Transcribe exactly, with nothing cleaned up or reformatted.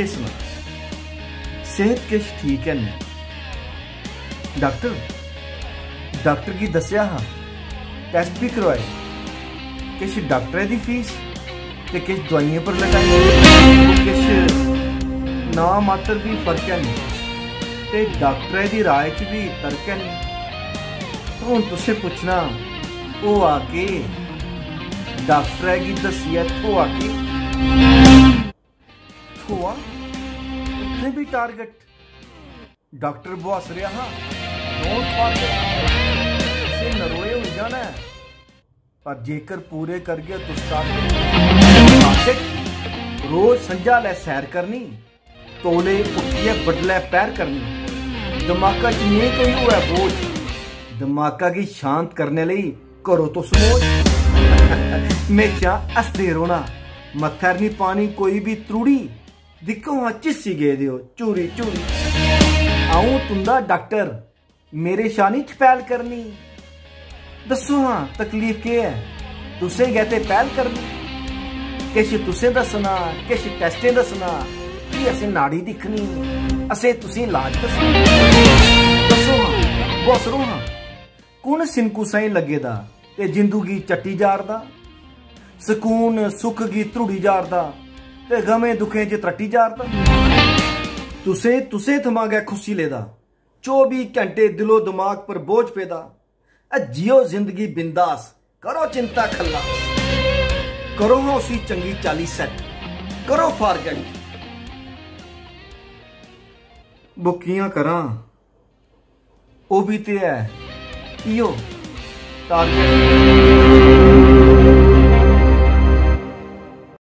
सुना, सेहत किश ठीक है नहीं। डॉक्टर, डॉक्टर गी दस्सेआ हा, टेस्ट भी करवाए, किश डॉक्टरै दी फीस ते किश दवाइयें पर लगाई, किश ना मात्र भी फर्क है नहीं ते डॉक्टरै दी राय च भी तर्क है नहीं। हून तुसें पुच्छना, होआ केह्? डॉक्टरै गी दस्सियै थ्होआ केह्? थ्होआ उत्थै भी टारगेट। डॉक्टर बुआस रेहा हा, नोट पाके इसे नरोए होई जाना ऐ। पर जेकर पूरे करगे तुस टारगेट, रोज संझा लै सैर करनी, तौले उट्ठियै बडलै पैर करनी, दमाका च नेईं कोई होऐ बोझ, दमाका गी शांत करने लेई करो तुस मौज। म्हेशां हसदे रौह्ना, मत्थै निं पानी कोई बी त्रुड़ी, दिक्खो हां चिस्सी गेदे ओ चूरी चूरी। अ'ऊं तुं'दा डॉक्टर, मेरे शा निं चपैल करनी। दस्सो हां तकलीफ केह् ऐ, तुसें गै ते पैह्ल करनी। किश तुसें दस्सना, किश टेस्टें दस्सना, फ्ही असें नाड़ी दिक्खनी, असें तुसें इलाज दस्सना। दस्सो हां, बौसरो हां, कु'न सिनकू साहीं लग्गे दा ते जिंदू गी चट्टी जा'रदा, सकून सुख गी त्रुड़ी जा'रदा ते गमें दुखें च त्रट्टी जा'रदा। तुसें, तुसें थमां गै खुस्सी लेदा, चौबी घैंटे दिलो दमाग पर बोझ पेदा। ऐ जियो जिंदगी बिंदास, करो चिंता खल्लास, करो हां उसी चंगी चाल्ली सैट, करो फॉरगेट। बुक्कियां करां, ओह् बी ते ऐ इयो टारगेट।